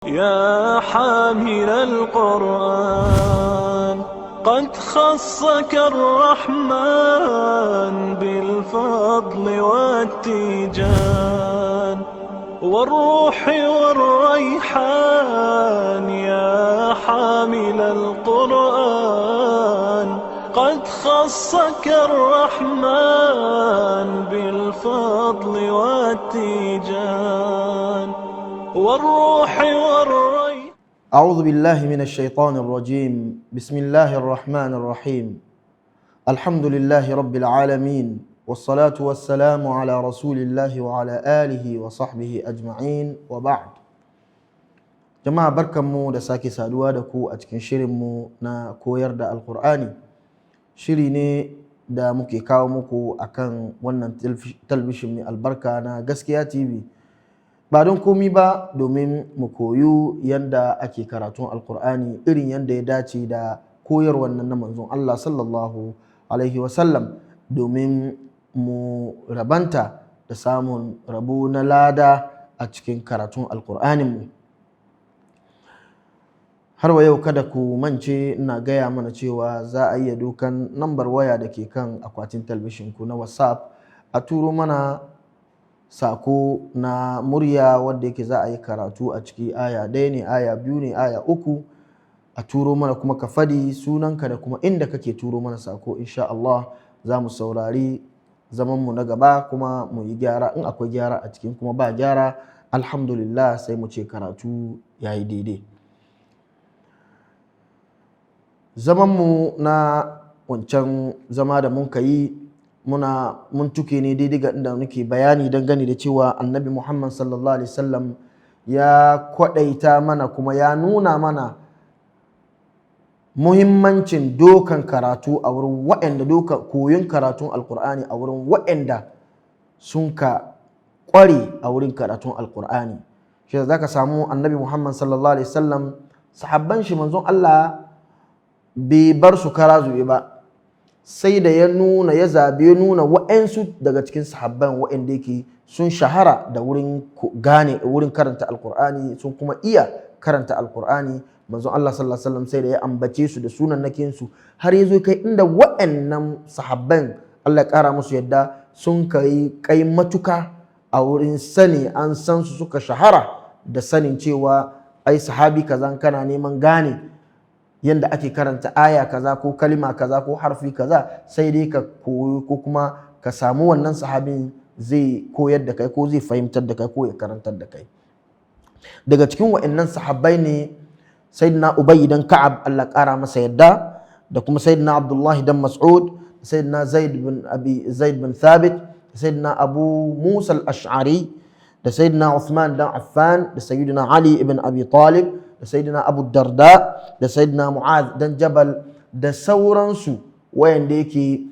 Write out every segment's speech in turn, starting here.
يا حامل القرآن قد خصك الرحمن بالفضل والتيجان والروح والريحان. يا حامل القرآن قد خصك الرحمن بالفضل والتيجان والروح والريحان. أعوذ بالله من الشيطان الرجيم. بسم الله الرحمن الرحيم. الحمد لله رب العالمين، والصلاة والسلام على رسول الله وعلى آله وصحبه أجمعين، وبعد. Jama'a, barkanmu da sake saduwa da ku a cikin shirinmu na koyar da Alkur'ani. Shiri ne da muke kawo muku akan wannan talbishin mai albarka na Gaskiya TV. Ba don komi ba, domin mu koyu yanda ake karatun Alkur'ani irin yanda ya dace da koyarwar nan na manzon Allah sallallahu alaihi wasallam, domin mu rabanta da samun rabo na lada a cikin karatun Alkur'aninmu. Har wa yau, kada ku mance, ina gaya mana cewa za a iya dokan nambar waya da ke kan akwatin talabishin ku na WhatsApp a turo mana sako na murya wadda yake za a yi karatu a ciki, aya ɗaya ne, aya biyu ne, aya uku, a turo mana, kuma ka fadi sunanka da kuma inda kake turo mana sako. Insha Allah za mu saurari zamanmu na gaba kuma mu yi gyara in akwai gyara a cikin, kuma ba gyara, alhamdulillah, sai mu ce karatu ya yi daidai. Zamanmu na wancan zama da mun yi, muna mun tuke ne daidai ga inda muke bayani dangane da cewa Annabi Muhammad sallallahu alaihi wasallam ya kwadaita mana kuma ya nuna mana muhimmancin dokan karatu a wurin waɗanda, dokan koyon karatun Alkur'ani a wurin waɗanda sun ka ƙware a wurin karatun Alkur'ani. Shi za ka samu Annabi Muhammad sallallahu alaihi wasallam, sahabban shi, manzon Allah bai bar su kara zube ba, sai da ya nuna, ya zabe, ya nuna wa'ansu daga cikin sahabban wa'anda yake sun shahara da wurin gane, wurin karanta Alkur'ani, sun kuma iya karanta Alkur'ani. Manzon Allah sallallahu alaihi wasallam sai da ya ambace su da sunannakin su, har ya zo kai inda wa'annan sahabban, Allah ya kara musu yadda, sun kai kai matuka a wurin sani, an san su, suka shahara da sanin cewa ai sahabi kaza, kana neman gane yanda ake karanta aya kaza ko kalima kaza ko harfi kaza, sai dai ka koyo ko kuma ka samu wannan sahabin, zai koyar da kai ko zai fahimtar da kai ko ya karantar da kai. Daga cikin wa'annan sahabbai ne Sayyidina Ubay dan Ka'ab, Allah kara masa yadda, da kuma Sayyidina Abdullahi dan Mas'ud, Sayyidina Zaid bin Abi Zaid bin Thabit, Sayyidina Abu Musa al-Ash'ari, da Sayyidina Uthman dan Affan, da Sayyidina Ali ibn Abi Talib, da Sayyidina Abu Darda, da Sayyidina Mu'adh dan Jabal, da sauransu, wayanda yake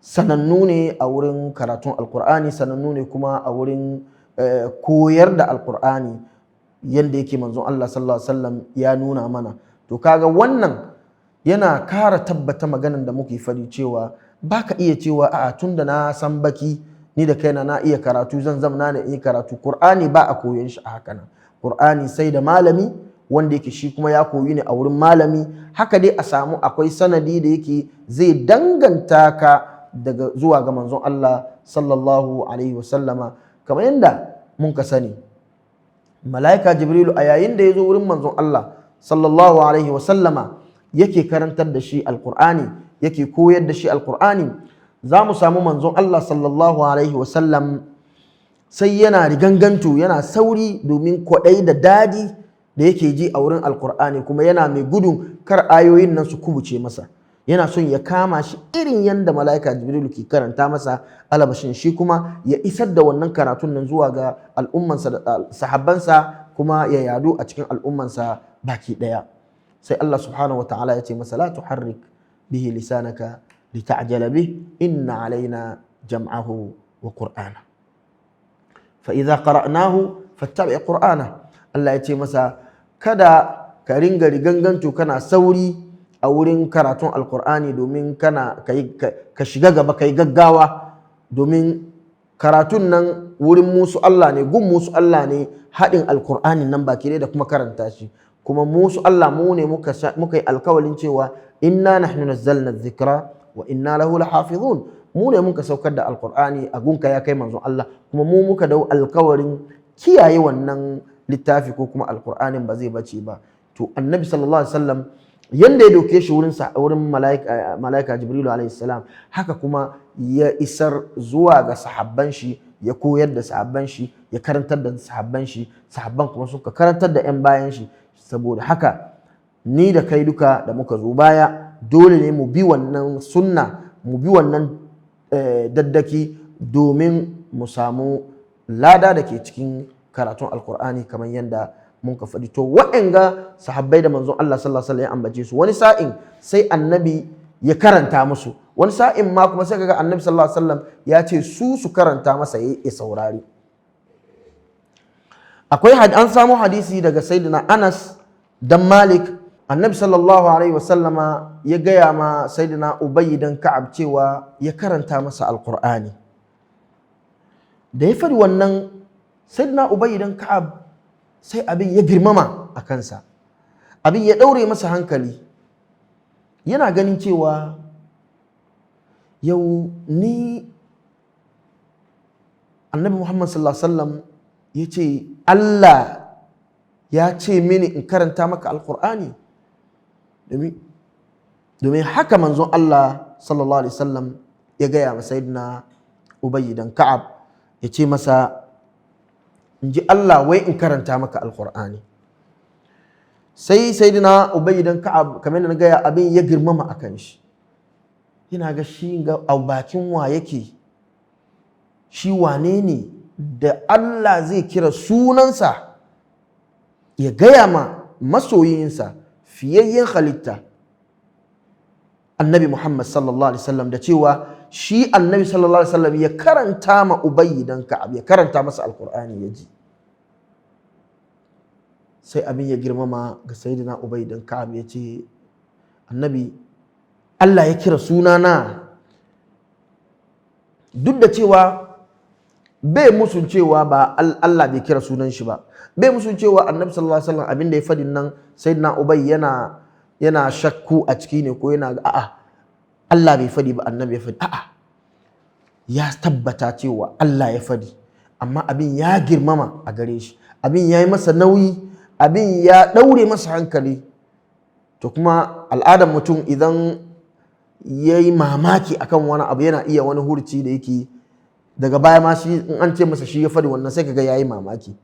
sanannu ne a wurin karatun Alkur'ani, sanannu ne kuma a wurin koyar da Alkur'ani yanda yake manzon Allah sallallahu alaihi wasallam ya nuna mana. To kaga wannan yana kara tabbata maganan da muke fadi cewa baka iya cewa a'a, tunda na san baki, ni da kaina na iya karatu, zan zamna na iya karatu Qur'ani. Ba a koyon shi a haka nan. Qur'ani sai da malami wanda yake shi kuma ya koyi ne a wurin malami. Haka dai a samu akwai sanadi da yake zai danganta ka daga zuwa ga manzon Allah sallallahu alaihi wasallama. Kamar yadda mun ka sani, Mala'ika Jibrilu, a yayin da ya zo wurin manzon Allah sallallahu alaihi wasallama, yake karantar da shi Alkur'ani, yake koyar da shi Alkur'ani, za mu samu manzon Allah sallallahu alaihi wasallam sai yana rigangantu, yana sauri domin kwaɗai da dadi da yake ji a wurin Alkur'ani, kuma yana mai gudun kar ayoyin nan su kubuce masa. Yana son ya kama shi irin yadda Mala'ika Jibrilu ke karanta masa, alabashin shi kuma ya isar da wannan karatun nan zuwa ga al'ummansa da sahabbansa, kuma ya yadu a cikin al'ummansa baki daya. Sai Allah subhanahu wataala ya ce masa: "La tuharrik bihi lisanaka lita'jala bih, inna alaina jam'ahu wa qur'ana, fa idza qara'nahu fattabi' qur'ana." Allah ya ce masa, kada ka ringa riganganto kana sauri a wurin karatun Alkur'ani, domin kana ka shiga gaba, kai gaggawa, domin Karatun nan wurin musu Allah ne, gun musu Allah ne haɗin Alkur'ani nan baki ɗaya da kuma karanta shi. Kuma musu Allah mu ne muka yi alkawalin cewa inna nahnu nazzalna dhikra wa inna lahu lahafizun. Mu ne muka saukar da Alkur'ani a gunka ya kai manzon Allah, kuma mu muka dau alkawarin kiyaye wannan littafi ko kuma Alkur'anin ba zai bace ba. To Annabi sallallahu alaihi wasallam yanda ya doke shi wurin wurin malaika Jibrilu alaihi salam, haka kuma ya isar zuwa ga sahabban shi, ya koyar da sahabban shi, ya karantar da sahabban shi, sahabban kuma suka karantar da 'yan bayan shi. Saboda haka ni da kai duka da muka zo baya, dole ne mu bi wannan sunna, mu bi wannan daddaki domin mu samu lada da ke cikin karatun Alkur'ani kamar yadda mun ka faɗi. To wa'anga sahabbai da manzon Allah sallallahu alaihi wasallam ya ambace su, wani sa'in sai Annabi ya karanta musu, wani sa'in ma kuma sai kaga Annabi sallallahu alaihi wasallam ya ce su su karanta masa ya saurari. Akwai an samu hadisi daga Sayyidina Anas dan Malik. Annabi sallallahu alaihi wasallama ya gaya ma Sayyidina Ubay dan Ka'ab cewa ya karanta masa Alkur'ani. Da ya faɗi wannan, Sayyidina Ubay dan Ka'ab sai abin ya girmama a kansa, abin ya ɗaure masa hankali. Yana ganin cewa yau ni Annabi Muhammad sallallahu alaihi wasallam ya ce Allah ya ce mini in karanta maka Alkur'ani. Domin haka manzon Allah sallallahu alaihi wasallam ya gaya ma Sayyidina Ubayy dan Ka'ab, ya ce masa in ji Allah wai in karanta maka Alkur'ani. Sai Sayyidina Ubayy dan Ka'ab, kamar da na gaya, abin ya girmama akan shi. Yana ga shi ga a bakin wa yake, shi wane ne da Allah zai kira sunansa ya gaya ma masoyinsa, fiyayyen halitta, Annabi Muhammad sallallahu alaihi wasallam, da cewa shi Annabi sallallahu alaihi wasallam ya karanta ma Ubayy dan Ka'ab, ya karanta masa Alkur'ani ya ji. Sai abin ya girmama ga Sayyidina Ubayy dan Ka'ab, ya ce, "Annabi, Allah ya kira sunana?" Duk da cewa bai musun cewa ba Allah bai kira sunan shi ba, bai musun cewa Annabi sallallahu alaihi wasallam abin da ya fadin nan Sayyidina Ubay yana shakku a ciki ne, ko yana a'a Allah bai fadi ba, Annabi ya fadi. A'a, ya tabbata cewa Allah ya fadi, amma abin ya girmama a gare shi, abin ya yi masa nauyi, abin ya daure masa hankali. To kuma al'adar mutum idan ya yi mamaki akan wani abu, yana iya wani hurci da yake daga baya ma shi in an ce masa shi ya faɗi wannan sai kaga yayi mamaki.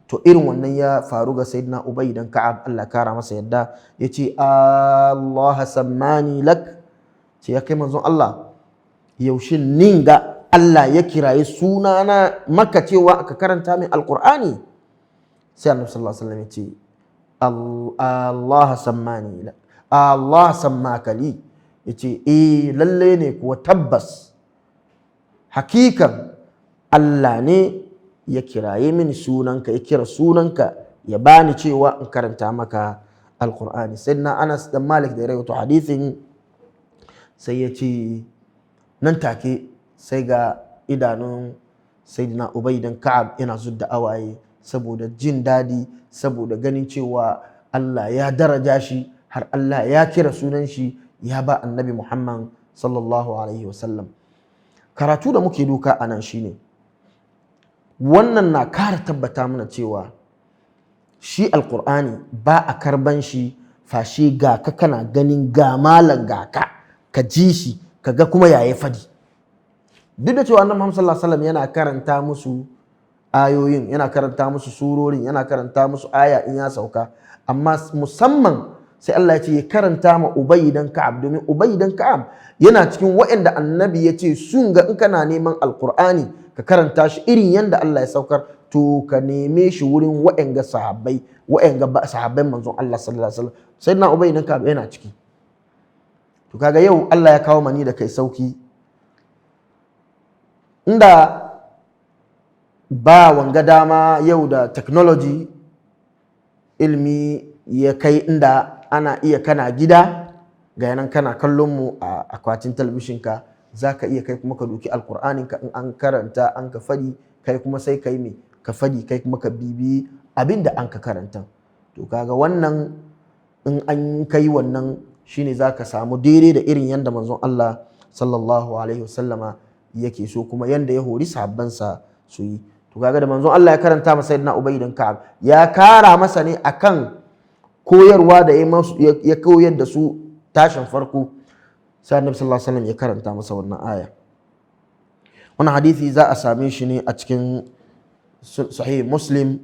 To irin wannan ya faru ga Sayyidina Ubay dan Ka'ab, Allah kara masa yadda. Yace, "Allah sammani lak?" Ce, "Ya kai manzon Allah, yaushe ninga Allah ya kiraye sunana maka cewa ka karanta min Alqur'ani?" Sai Annabi sallallahu alaihi wasallam ya ce, "Allah sammani lak, Allah sammaka li." Yace, "Eh, lalle ne kuwa, tabbas hakikan Allah ne ya kiraye mini sunanka, ya kira sunanka ya bani cewa in karanta maka Alkur'ani." Sayyidina Anas dan Malik da ya rawaito hadisin sai ya ce nan take sai ga idanun Sayyidina Ubay dan Ka'ab yana zudda awaye saboda jin dadi, saboda ganin cewa Allah ya daraja shi har Allah ya kira sunan shi ya ba Annabi Muhammad sallallahu alaihi wasallam. Karatu da muke doka a nan shine wannan na kara tabbata mana cewa shi Alkur'ani ba a karban shi fashe ga ka kana ganin ga malam ga ka, ka ji shi, ka ga kuma yaya fadi. Duk da cewa Annabi Muhammad sallallahu alaihi wasallam yana karanta musu ayoyin, yana karanta musu surorin, yana karanta musu aya in ya sauka, amma musamman sai Allah ya ce ya karanta ma Ubay dan Ka'ab, domin Ubay dan Ka'ab yana cikin waɗanda Annabi ya ce sun ga in kana neman Alkur'ani ka karanta shi irin yanda Allah ya saukar, to ka neme shi wurin waɗanga sahabbai, waɗanga sahabban manzon Allah sallallahu alaihi wasallam. Sayyidina Ubay dan Ka'ab yana ciki. To kaga yau Allah ya kawo mani da kai sauki, inda ba wanga dama yau da technology, ilmi ya kai inda ana iya kana gida ga yanan kana kallon mu a akwatin talabishin ka, Za ka iya kai kuma ka doki alkur'anin ka, in an karanta an ka fadi, kai kuma sai kai me ka fadi, kai kuma ka bibi abin da an ka karanta. To kaga wannan, in an kai wannan, shine za ka samu daidai da irin yanda manzon Allah sallallahu alaihi wasallama yake so, kuma yanda ya hori sahabbansa su yi. To kaga da manzon Allah ya karanta masa Sayyidina Ubay dan Ka'ab, ya kara masa ne akan koyarwa da ya koyar da su tashin farko. Sai Annabi sallallahu alaihi wasallam ya karanta masa wannan aya. Wannan hadisi za a same shi ne a cikin Sahih Muslim,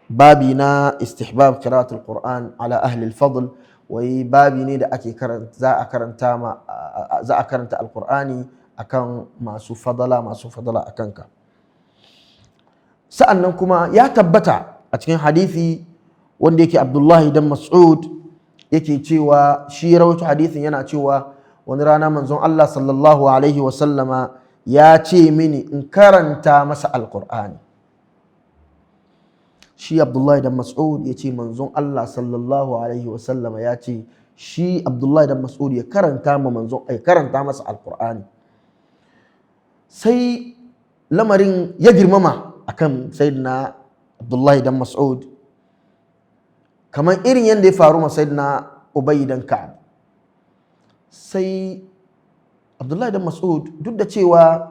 babi na istihbab qira'atul Qur'an ala ahli al-fadl. Wai babi ne da ake karanta, za a karanta alqur'ani akan masu fadala, masu fadala akan ka. Sa'annan kuma ya tabbata a cikin hadisi wanda yake Abdullahi dan Mas'ud yake cewa, shi rawaito hadisin, yana cewa wani rana manzon Allah sallallahu alaihi wasallama ya ce mini in karanta masa alqur'ani. Shi Abdullahi dan Mas'ud ya ce manzon Allah sallallahu alaihi wasallama ya ce shi Abdullahi dan Mas'ud ya karanta ma manzon, ya karanta masa alqur'ani. Sai lamarin ya girmama akan Sayyidina Abdullahi dan Mas'ud, kamar irin yadda ya faru ma Sayyidina Ubay dan Ka'ab. Sai Abdullahi dan Mas'ud, duk da cewa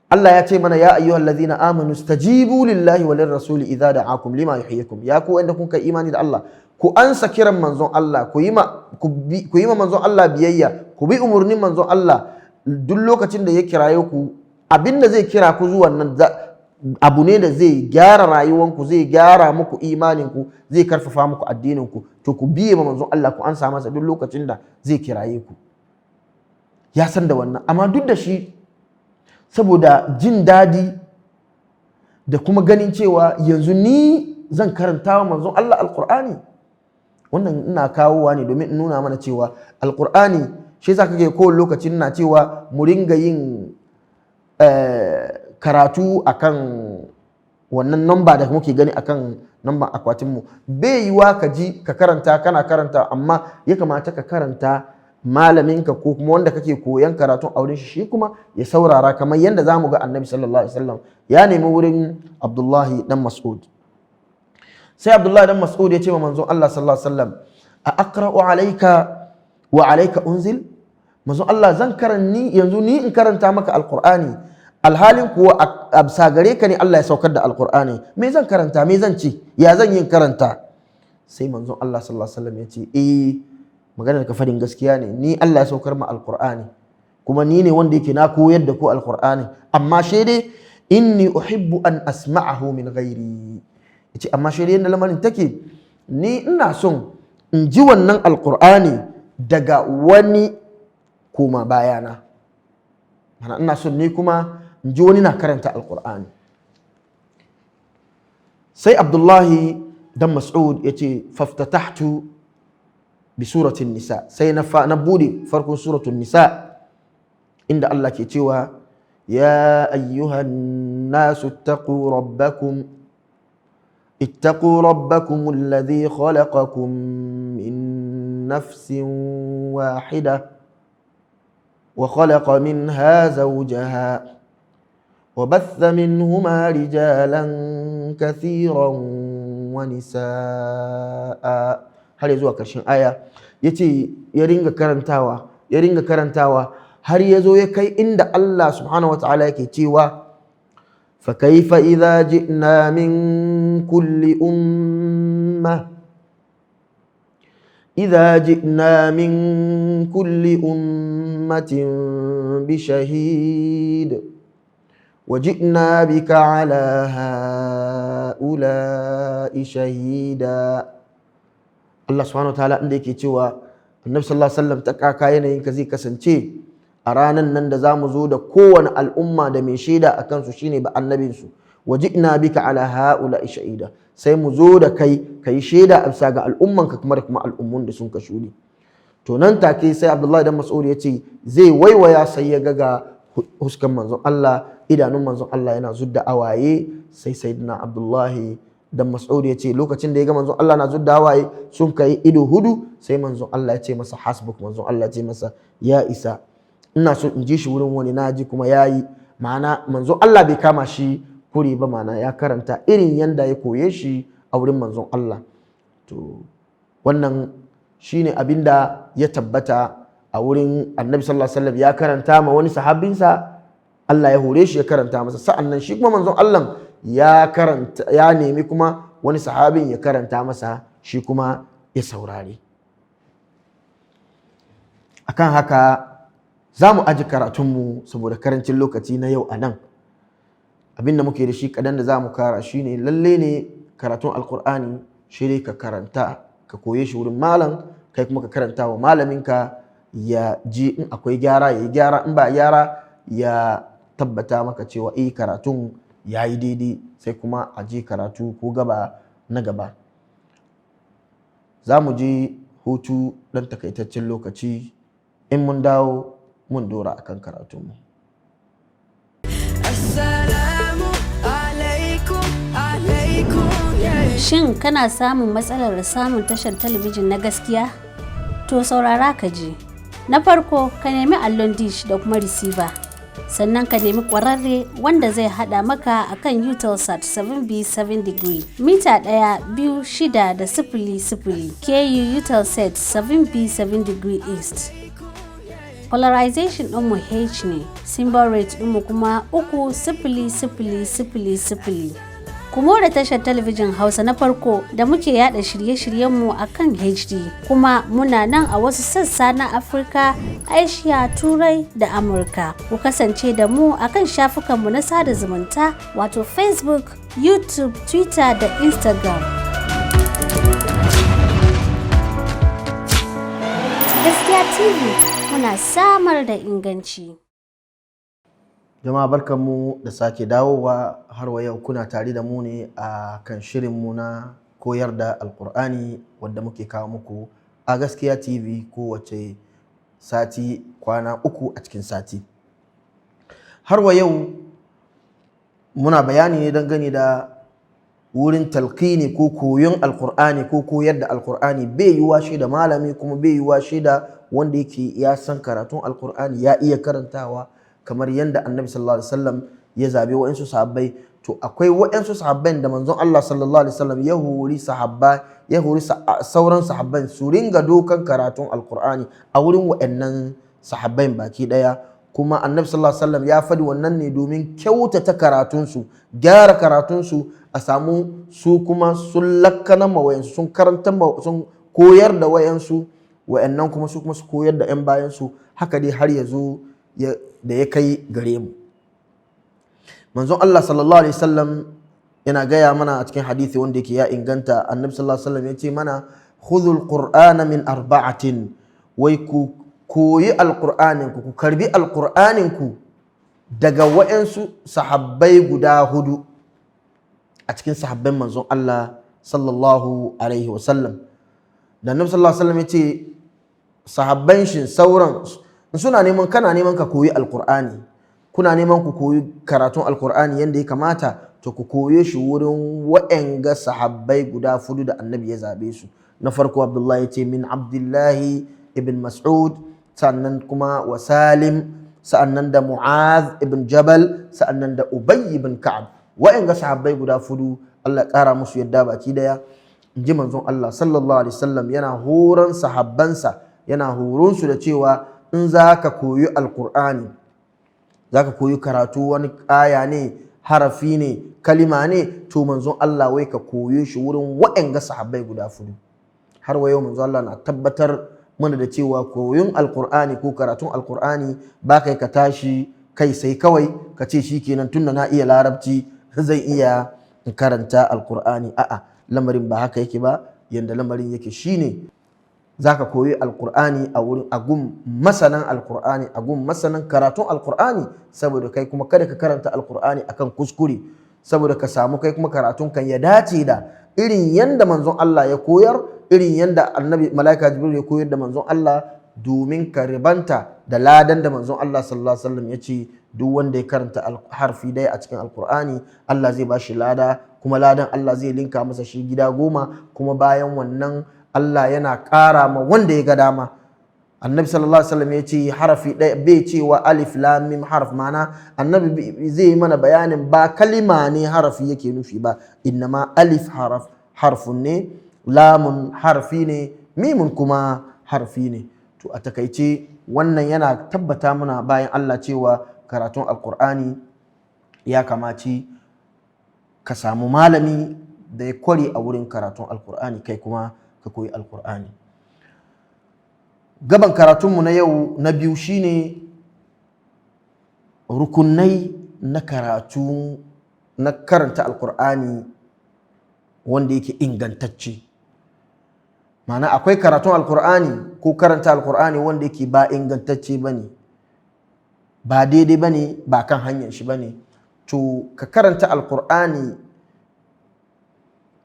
Allah ya ce mana, ya ayyuhal ladhina amanu stajibu lillahi wa lirrasuli idza da'akum lima yuhyikum, ya ku wanda kun kai imani da Allah, ku ansa kiran manzon Allah, ku yi ma manzon Allah biyayya, ku bi umurnin manzon Allah duk lokacin da ya kiraye ku. Abinda zai kira ku zuwa nan abu ne da zai gyara rayuwanku, zai gyara muku imaninku, zai karfafa muku addininku. To ku biye ma manzon Allah, ku ansa masa duk lokacin da zai kiraye ku. Ya san da wannan, amma duk da shi, saboda jin daɗi da kuma ganin cewa yanzu ni zan karanta wa manzon Allah alkur'ani. Wannan ina kawowa ne domin in nuna mana cewa alkur'ani, shi yasa kake kowane lokacin na cewa mu ringa yin karatu akan wannan namba da muke gani akan namban akwatinmu. Bai yiwa ka ji ka karanta, kana karanta, amma ya kamata ka karanta, malaminka ko kuma wanda kake koyan karatun a wurin shi, shi kuma ya saurara, kamar yadda za mu ga Annabi sallallahu alaihi wasallam ya nemi wurin Abdullahi dan Mas'ud. Sai Abdullahi dan Mas'ud ya ce wa manzon Allah sallallahu alaihi wasallam, a aqra'u alayka wa alayka unzil? Manzon Allah, zan karanni yanzu ni in karanta maka alqur'ani, alhalin kuwa a bisa gare ka ne Allah ya saukar da alqur'ani. Me zan karanta? Me zan ce? Ya zan yin karanta? Sai manzon Allah sallallahu alaihi wasallam ya ce, eh, maganar ka fadin gaskiya ne, ni Allah ya saukar ma alqur'ani, kuma ni ne wanda yake na koyar da ku alqur'ani, amma shi dai inni uhibbu an asma'ahu min ghairi. Yace, amma shi dai yanda lamarin take, ni ina son in ji wannan alqur'ani daga wani koma bayana. Mana ina son ni kuma in ji wani na karanta alqur'ani. Sai Abdullahi dan Mas'ud ya ce, faftatahtu bi suratin nisa. Sai na bude farkon suratul nisa, inda Allah ke cewa, ya ayyuhan nasu ittaqu rabbakum, ittaqu rabbakum alladhi khalaqakum min nafsin wahida wa khalaqa minha zawjaha وبث منهما رجالا كثيرا ونساء، har zuwa ƙarshen aya. Ya ce ya ringa karantawa, ya ringa karantawa, har ya zo ya kai inda Allah subhanahu wataala yake cewa, فكيف إذا جئنا من كل أمة إذا جئنا من كل أمة بشهيد وجئنا بك على هؤلاء شهيدا. Allah subhanahu wataala inda yake cewa Annabi sallallahu alaihi wasallam, ta kaka yanayin ka zai kasance a ranan nan da zamu zo da kowane al'umma da mai shaida a kansu, shine ba annabinsu. Waji'na bika ala haula shahida. Sai mu zo da kai kai shaida a bisa ga al'ummanka kuma da kuma al'ummun da sun ka shuɗe. To nan take sai Abdullahi dan Mas'ud ya ce zai waiwaya, sai ya ga huskan manzon Allah, idanun manzon Allah yana zudda awaye. Sai Sayyidina Abdullahi dan Mas'ud ya ce lokacin da ya ga manzon Allah na zudda hawaye, sun kai ido hudu, sai manzon Allah ya ce masa, hasbuk. Manzon Allah ya ce masa, ya isa. Ina so in ji shi wurin wani, na ji kuma yayi. Ma'ana manzon Allah bai kama shi kure ba, ma'ana ya karanta irin yanda ya koye shi a wurin manzon Allah. To wannan shine abinda ya tabbata a wurin Annabi sallallahu alaihi wasallam, ya karanta ma wani sahabinsa, Allah ya hore shi ya karanta masa. Sa'annan shi kuma manzon Allah ya karanta, ya nemi kuma wani sahabin ya karanta masa, shi kuma ya saurare. Akan haka za mu aji karatunmu saboda karancin lokaci na yau a nan. Abinda muke da shi kadan da za mu kara shine, lalle ne karatun Alkur'ani shi dai ka karanta, ka koye shi wurin malam, kai kuma ka karanta wa malaminka ya ji, in akwai gyara ya yi gyara, in ba gyara ya tabbata maka cewa eh, karatun ya yi daidai, sai kuma a je karatu ko gaba na gaba. Za mu je hutu ɗan takaitaccen lokaci, in mun dawo mun dora akan karatunmu. Assalamu alaikum, alaikum, yeah. Shin kana samun matsalar samun tashar talabijin na gaskiya? To saurara ka ji. Na farko, ka nemi allon dish da kuma receiver. Sannan ka nemi ƙwararre wanda zai haɗa maka akan Eutelsat 7B7 degree mita 1 2 6 da 0 0 KU Eutelsat 7B7 degree East. Polarization ɗinmu H ne, symbol rate ɗinmu kuma 30000. Ku more tashar talabijin Hausa na farko da muke yada shirye-shiryenmu a kan HD, kuma muna nan a wasu sassa na Afirka, Asia, Turai da Amurka. Ku kasance da mu a kan shafukanmu na sada zumunta, wato Facebook, YouTube, Twitter da Instagram. Gaskiya TV, muna samar da inganci. Jama'a, barkanmu da sake dawowa. Har wa yau kuna tare da mu ne a kan shirinmu na koyar da Alkur'ani wadda muke kawo muku a Gaskiya TV kowace sati, kwana 3 a cikin sati. Har wa yau muna bayani ne dangane da wurin talqini ko koyon Alkur'ani ko koyar da Alkur'ani. Bai yiwuwa shi da malami, kuma bai yiwuwa shi da wanda yake ya san karatun Alkur'ani, ya iya karantawa kamar yadda Annabi sallallahu alaihi wasallam ya zabe wa'insu sahabbai. To akwai wa'insu sahabban da manzon Allah sallallahu alaihi wasallam ya hori sahabba, ya hori sauran sahabban su ringa dokan karatun Alkur'ani a wurin wa'annan sahabban baki daya. Kuma Annabi sallallahu alaihi wasallam ya faɗi wannan ne domin kyautata karatunsu, gyara karatunsu, a samu su kuma sun lakkana ma wayansu, sun karanta, sun koyar da wayansu, wa'annan kuma su kuma su koyar da 'yan bayansu, haka dai har ya zo da ya kai gare mu. Manzon Allah sallallahu alaihi wasallam yana gaya mana a cikin hadisi wanda yake ya inganta, Annabi sallallahu alaihi wasallam ya ce mana: "Khudhul qur'ana min arba'atin." Wai ku koyi Alqur'anin ku, ku karbi Alqur'anin ku daga wa'ansu sahabbai guda hudu a cikin sahabban manzon Allah sallallahu alaihi wasallam. Da Annabi sallallahu alaihi wasallam ya ce sahabban shi sauran suna neman, kana neman ka koyi Alkur'ani, kuna neman ku koyi karatun Alkur'ani yadda ya kamata, to ku koye shi wurin wa'anga sahabbai guda fudu da Annabi ya zabe su. Na farko, Abdullahi ya ce min Abdullahi ibn Mas'ud, sannan kuma wa Salim, sa'annan da Mu'adh ibn Jabal, sa'annan da Ubay ibn Ka'ab. Wa'anga sahabbai guda fudu, Allah ya kara musu yadda baki daya, in ji manzon Allah sallallahu alaihi wasallam yana horon sahabbansa, yana horon su da cewa in za ka koyi Alkur'ani, za ka koyi karatu, wani aya ne, harafi ne, kalima ne, to manzon Allah wai ka koye shi wurin wa'anga sahabbai guda fudu. Har wa yau manzon Allah na tabbatar mana da cewa koyon Alkur'ani ko karatun Alkur'ani ba kai ka tashi kai sai kawai ka ce shikenan, tunda na iya Larabci zan iya in karanta Alkur'ani. A'a, lamarin ba haka yake ba. Yanda lamarin yake shine za ka koyi Alkur'ani a wurin agun masanan Alkur'ani, agun masanan karatun Alkur'ani, saboda kai kuma kada ka karanta Alkur'ani akan kuskure, saboda ka samu kai kuma karatun kan ya dace da irin yanda manzon Allah ya koyar, irin yanda Annabi, malaika Jibril ya koyar da manzon Allah, domin ka ribanta da ladan da manzon Allah sallallahu alaihi wasallam ya ce duk wanda ya karanta harfi daya a cikin Alkur'ani, Allah zai bashi lada, kuma ladan Allah zai linka masa shi gida 10, kuma bayan wannan Allah yana ƙara ma wanda ya ga dama. Annabi sallallahu alaihi wasallam ya ce harafi ɗaya bai cewa alif lam mim harf, ma'ana annabi zai yi mana bayanin ba kalima ne harafi yake nufi ba, innama alif haraf harfun ne, lamun harfi ne, mimun kuma harfi ne. To a takaice wannan yana tabbata mana bayan Allah cewa karatun alkur'ani ya kamaci ka samu malami da ya kware a wurin karatun alkur'ani, kai kuma ka koyi alkur'ani. Gaban karatunmu na yau na biyu shine rukunai na karatu na karanta alkur'ani wanda yake ingantacce. Ma'ana akwai karatun alkur'ani ko karanta alkur'ani wanda yake ba ingantacce ba ne, ba daidai ba ne, ba kan hanyar shi ba ne. To ka karanta alkur'ani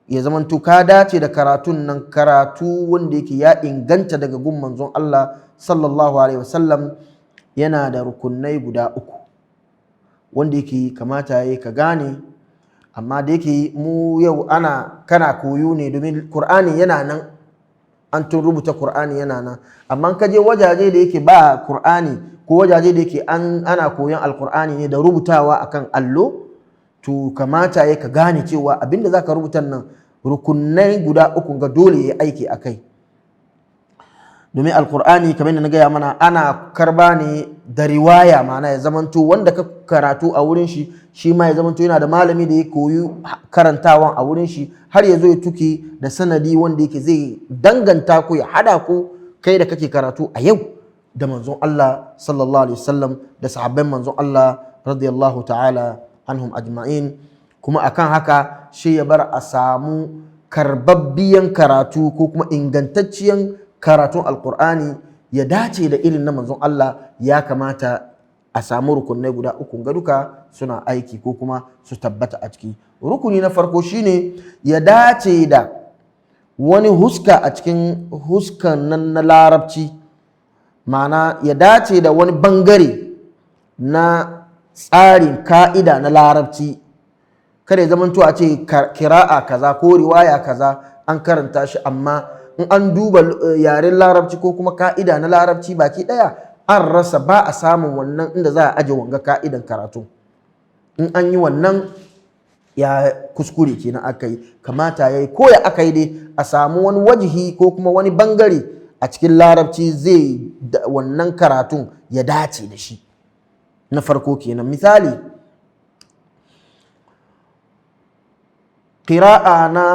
ya zamanto ka dace da karatun nan, karatu wanda yake ya inganta daga gun manzon Allah sallallahu alaihi wasallam, yana da rukunai guda uku wanda yake kamata ya ka gane. Amma da yake mu yau ana kana koyo ne domin Kur'ani yana nan, an tun rubuta Kur'ani yana nan, amma ka je wajaje da yake ba Kur'ani ko wajaje da yake ana koyon alkur'ani ne da rubutawa akan allo, to kamata ya ka gane cewa abinda za ka rubuta nan rukunai guda uku ga dole ya aiki a kai. Domin alkur'ani kamar yadda na gaya mana ana karba ne da riwaya, ma'ana ya zamanto wanda ka karatu a wurin shi, shi ma ya zamanto yana da malami da ya koyi karantawan a wurin shi, har ya zo ya tuki da sanadi wanda yake zai danganta ku ya hada ku kai da kake karatu a yau da manzon Allah sallallahu alaihi wasallam da sahabban manzon Allah radiyallahu ta'ala anhum ajma'in. Kuma akan haka shi ya bar a samu karbabbiyan karatu ko kuma ingantacciyan karatun alkur'ani ya dace da irin na manzon Allah. Ya kamata a samu rukunai guda uku ga duka suna aiki ko kuma su tabbata a ciki. Rukuni na farko shine ya dace da wani huska a cikin huskan nan na larabci, ma'ana ya dace da wani bangare na tsarin ka'ida na larabci. Kada ya zamanto a ce kira'a kaza ko riwaya kaza an karanta shi, amma in an duba yaren larabci ko kuma ka'ida na larabci baki daya an rasa, ba a samun wannan inda za a aje wanga ka'idan karatu. In an yi wannan ya kuskure kenan aka yi. Kamata ya yi ko ya aka yi dai a samu wani wajihi ko kuma wani bangare a cikin larabci zai wannan karatun ya dace da shi. Na farko kenan. Misali qira'a na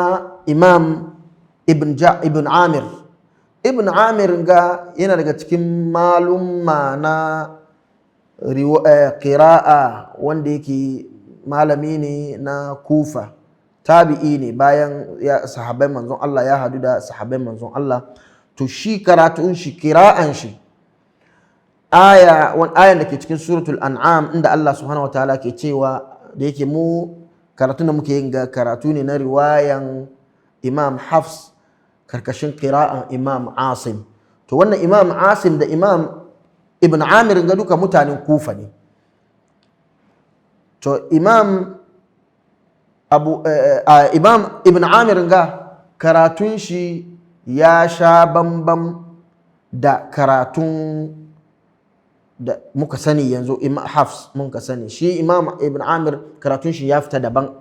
Imam Ibn Amir. Ibn Amir ga yana daga cikin malumma na qira'a wanda yake malami ne na Kufa, tabi'i ne bayan ya sahabbai manzon Allah, ya hadu da sahabbai manzon Allah. To shi karatun shi qira'an shi aya wani ayan da ke cikin suratul an'am inda Allah subhanahu wa ta'ala ke cewa, da yake mu karatun da muke yin ga karatu ne na riwayan Imam Hafs karkashin qira'an Imam Asim. To wannan Imam Asim da Imam Ibn Amir ga duka mutanen Kufa ne. To Imam Abu Imam Ibn Amir ga karatun shi ya sha bambam da karatun da muka sani yanzu Imam Hafs muka sani. Shi Imam Ibn Amir karatun shi ya fita daban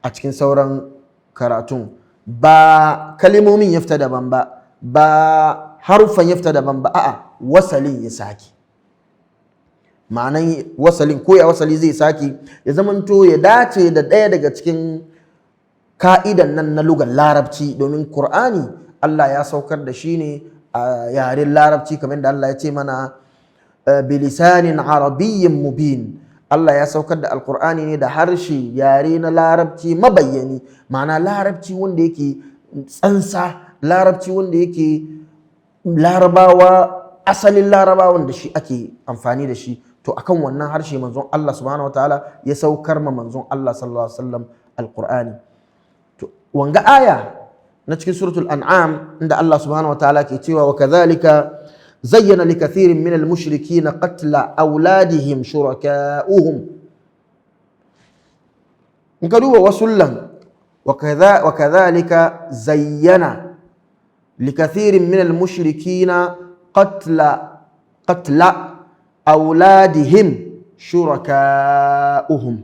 a cikin sauran karatun, ba kalimomin ya fita daban ba, ba haruffan ya fita daban ba, a'a wasalin ya sake. Ma'anan wasalin ko ya wasali zai sake ya zamanto ya dace da ɗaya daga cikin ka'idan nan na lugar larabci, domin Kur'ani Allah ya saukar da shi ne a yaren larabci kamar da Allah ya ce mana bilisanin arabiyyin mubin. Allah ya saukar da alkur'ani ne da harshe yare na larabci mabayyani, ma'ana larabci wanda yake tsansa, larabci wanda yake larabawa, asalin larabawan da shi ake amfani da shi. To akan wannan harshe manzon Allah subhanahu wataala ya saukar ma manzon Allah sallallahu alaihi wasallam alkur'ani. To wanga aya na cikin suratul an'am inda Allah subhanahu wataala ke cewa wa kadhalika zayyana likathirin minal mushrikina qatla auladihim shuraka'uhum. In ka duba wasullan wa kadhalika zayyana likathirin minal mushrikina qatla qatla auladihim shuraka'uhum.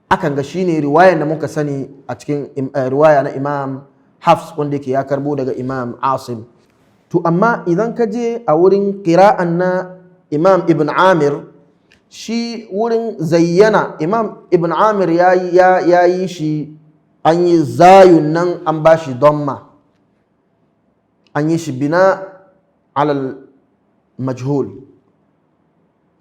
Akan ga shine riwayan da muka sani a cikin riwaya na Imam Hafs, wanda yake ya karbo daga Imam Asim. To amma idan ka je a wurin qira'an na Imam Ibn Amir, shi wurin zayyana Imam Ibn Amir ya yi shi, an yi zayun nan an ba shi damma, an yi shi bina alal majhul.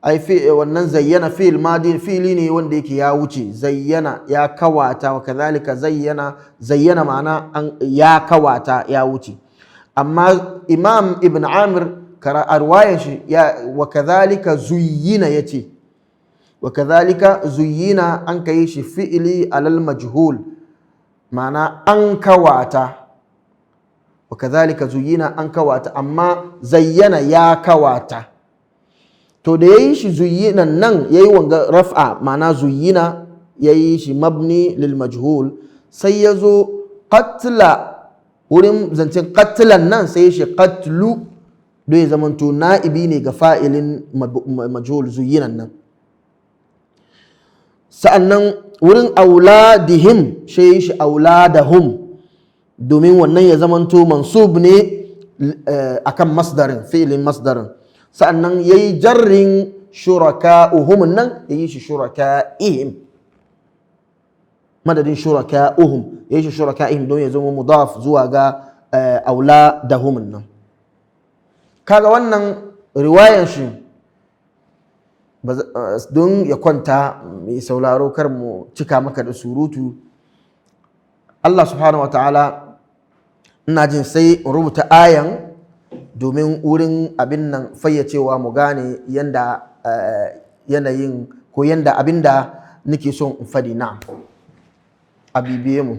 Ai fi wannan zayyana fi'il madi, fi'ili ne wanda yake ya wuce. Zayyana ya kawata, wa kadhalika zayyana, zayyana ma'ana an ya kawata, ya wuce. Amma Imam Ibn Amir a riwayan shi ya wa kadhalika zuyyina, yace wa kadhalika zuyyina, an kai shi fi'ili alal majhul, ma'ana an kawata. Wa kadhalika zuyyina, an kawata, amma zayyana ya kawata. To da yayi shi zuyyina nan, yayi wanga raf'a, ma'ana zuyyina yayi shi mabni lil majhul. Sai ya zo qatla, wurin zancen qatlan nan sai shi qatlu, don ya zamanto na'ibi ne ga fa'ilin majhul zuyyinan nan. Sa'annan wurin auladihim shi shi auladahum, domin wannan ya zamanto mansub ne akan masdarin, fi'ilin masdarin. Sa'annan yayi jarrin shuraka'uhum nan, yayi shi shuraka'ihim, madadin shuraka'uhum yayi shi shuraka'ihim, don ya zama mudaf zuwa ga auladahum nan. Kaga wannan riwayan shi don ya kwanta mai sauraro, kar mu cika maka da surutu. Allah subhanahu wa ta'ala, ina jin sai in rubuta ayan domin wurin abin nan fayyacewa, mu gane yanda yanayin ko yanda abin da nake son in fadi. Na a bibiye mu.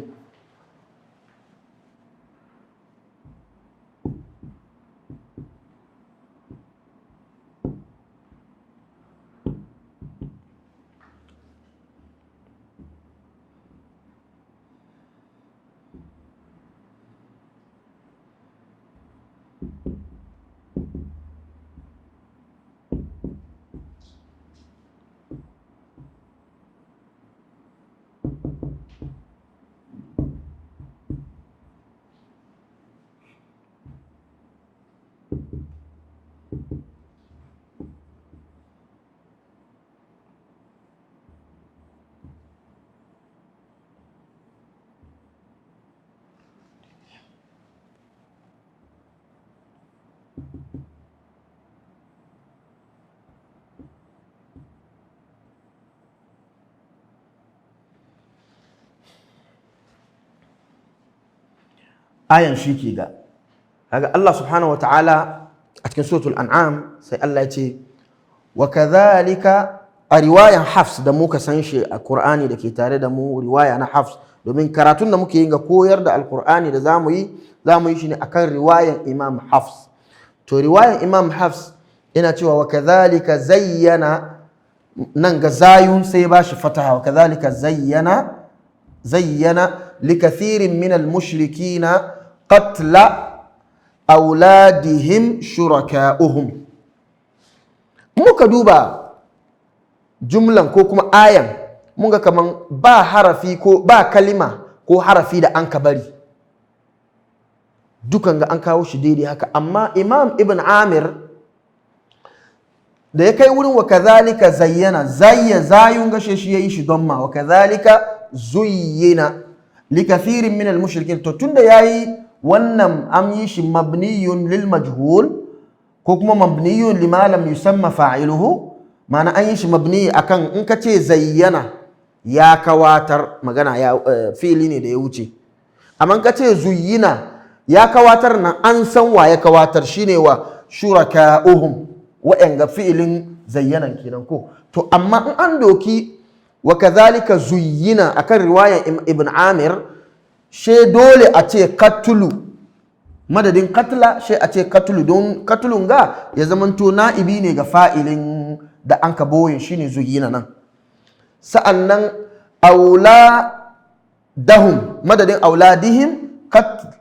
Ayan shi ke ga kaga Allah subhanahu wataala a cikin suratul An'am, sai Allah ya ce wa kadhalika, a riwayan Hafs da muka san shi a Qur'ani da ke tare da mu, riwaya na Hafs, domin karatun da muke yin ga koyar da Alqur'ani da zamu yi shi ne akan riwayan Imam Hafs. To riwayan Imam Hafs yana cewa wa kadhalika zayyana, nan ga zayun sai ba shi fataha. Wa kadhalika zayyana, zayyana likathirin min al-mushrikina qatla auladihim shuraka'uhum. Muka duba jumlan ko kuma ayan, mun ga kaman ba harafi ko ba kalima ko harafi da an ka bari, dukan ga an kawo shi daidai haka. Amma Imam Ibn Amir da ya kai wurin wa kadhalika zayyana, zayya zayun gashe shi yayi shi don ma wa kadhalika zuyyina likathirin min al-mushrikin. To tunda yayi wannan, an yi shi mabniyun lil majhul ko kuma mabniyun lima lam yusamma fa'iluhu, ma'ana an yi shi mabni akan in ka ce zayyana ya kawatar, magana ya fi'ili ne da ya wuce. Amma in ka ce zuyyina ya kawatar nan, an san wa ya kawatar, shine wa shuraka'uhum, wa'anga fi'ilin zayyanan kenan ko. To amma in an doki wa kadhalika zuyyina akan riwayan Ibn Amir, she dole a ce katulu madadin katla, she a ce katulu, don katulun ga ya zamanto na'ibi ne ga fa'ilin da an ka boye, shine zuyyina nan. Sa'annan auladahum madadin auladihim,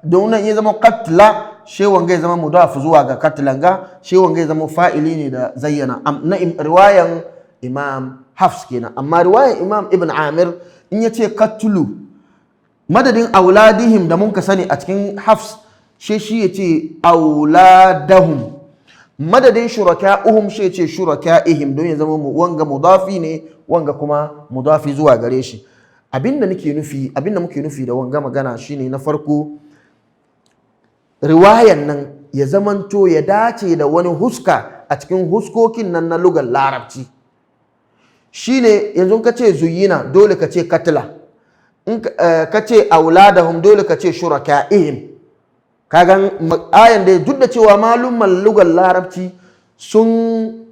don nan ya zama katla, she wanga ya zama mudaf zuwa ga katlanga, she wanga ya zama fa'ili ne da zayyana. Na riwayan Imam Hafs kenan. Amma riwayan Imam Ibn Amir, in yace katlu, madadin auladihim da mun ka sani a cikin Hafs, she shi yace auladahum. Madadin shuraka'uhum, she yace shuraka'ihim, don ya zama wanga mudafi ne, wanga kuma mudafi zuwa gare shi. Abinda nake nufi, abinda muke nufi da wanga magana shine, na farko, riwayan nan ya zamanto ya dace da wani huska a cikin huskokin nan na lugar Larabci. Shine yanzu ka ce zuyina, dole ka ce katla. In ka ce auladahum, dole ka ce shuraka'ihim. Kagan ayan da, duk da cewa malumman lugar Larabci sun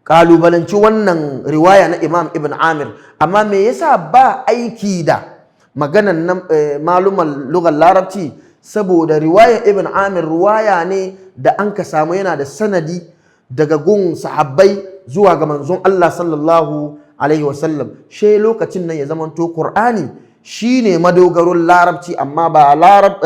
kalubalanci wannan riwaya na Imam Ibn Amir, amma me yasa ba aiki da maganan nan maluman lugar Larabci? Saboda riwayar Ibn Amir riwaya ne da an ka samu, yana da sanadi daga gun sahabbai zuwa ga manzon Allah sallallahu alaihi wasallam. She lokacin nan ya zamanto Qur'ani shine madogaron Larabci, amma ba larab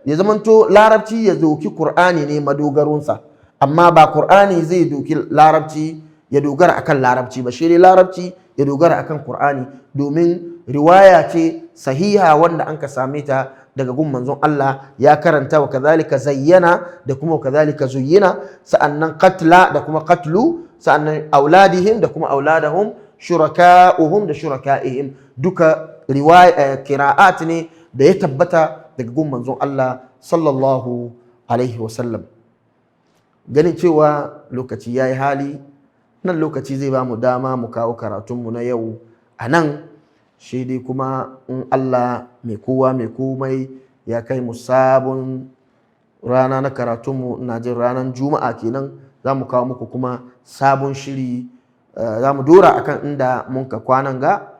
ya zamanto Larabci ya doki Qur'ani ne madogaronsa, amma ba Qur'ani zai doki Larabci ya dogara akan Larabci ba, shi dai Larabci ya dogara akan Qur'ani, domin riwaya ce sahiha wanda an ka same ta daga gun manzon Allah, ya karanta wa kadhalika zayyana da kuma wa kadhalika zuyyina, sa'annan qatla da kuma qatlu, sa'annan auladihim da kuma auladahum, shuraka'uhum da shuraka'ihim. Duka riwaya qira'at ne da ya tabbata daga gun manzon Allah sallallahu alaihi wasallam. Ganin cewa lokaci ya yi hali nan, lokaci zai ba mu dama mu kawo karatunmu na yau a nan. Shi dai kuma in Allah mai kowa mai komai ya kai mu sabon rana na karatunmu, ina jin ranar Juma'a kenan, za mu kawo muku kuma sabon shiri. Za mu dora akan inda mun ka kwanan ga.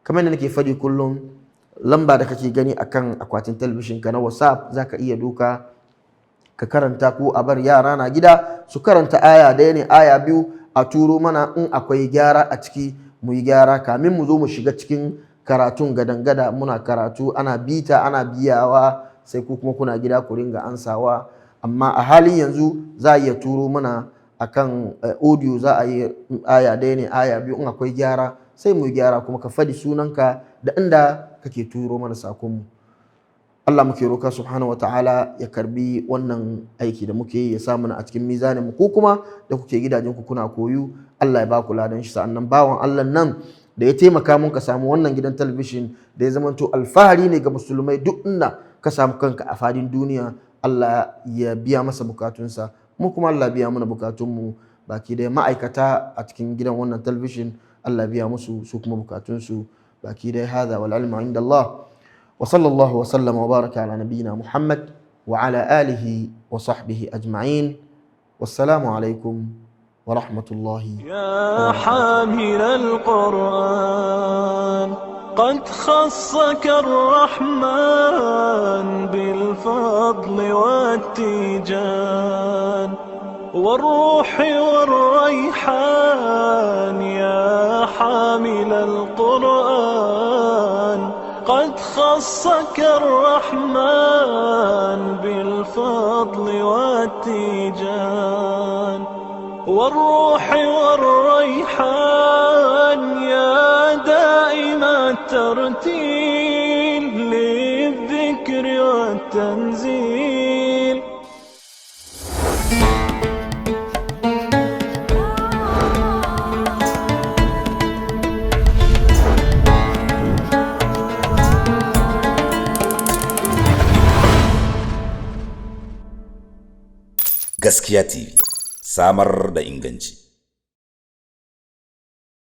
Kamar yadda nake faɗi kullum, lamba da kake gani akan akwatin talabishin ka na WhatsApp, za ka iya doka ka karanta, ko a bar yara na gida su karanta aya ɗaya ne, aya biyu, a turo mana. In akwai gyara a ciki, mu yi gyara kamin mu zo mu shiga cikin karatun gadangada. Muna karatu, ana bita, ana biyawa, sai ku kuma kuna gida ku ringa ansawa. Amma a halin yanzu za a iya turo mana akan audio, za a yi aya ɗaya ne, aya biyu, in akwai gyara sai mu yi gyara, kuma ka faɗi sunanka da inda kake turo mana sakonmu. Allah muke roka subhanahu wa ta'ala ya karbi wannan aiki da muke yi, ya sa mana a cikin mizanin mu. Ko kuma da kuke gidajen ku kuna koyu, Allah ya ba ku ladan shi. Sa'annan bawan Allah nan da ya taimaka mun ka samu wannan gidan talabishin da ya zamanto alfahari ne ga musulmai duk inda ka samu kanka a fadin duniya, Allah ya biya masa bukatunsa, mu kuma Allah biya mana bukatunmu baki da ma'aikata a cikin gidan wannan talabishin, Allah biya musu su kuma bukatunsu baki da. Hada wal ilmu inda Allah. وصلى الله وسلم وبارك على نبينا محمد وعلى آله وصحبه أجمعين، والسلام عليكم ورحمة الله. يا حامل القرآن، قد خصك الرحمن بالفضل والتيجان والروح والريحان. يا حامل القرآن، قد خصك الرحمن بالفضل والتيجان والروح والريحان. يا دائم الترتيل للذكر والتنزيل. Gaskiya TV, samar da inganci.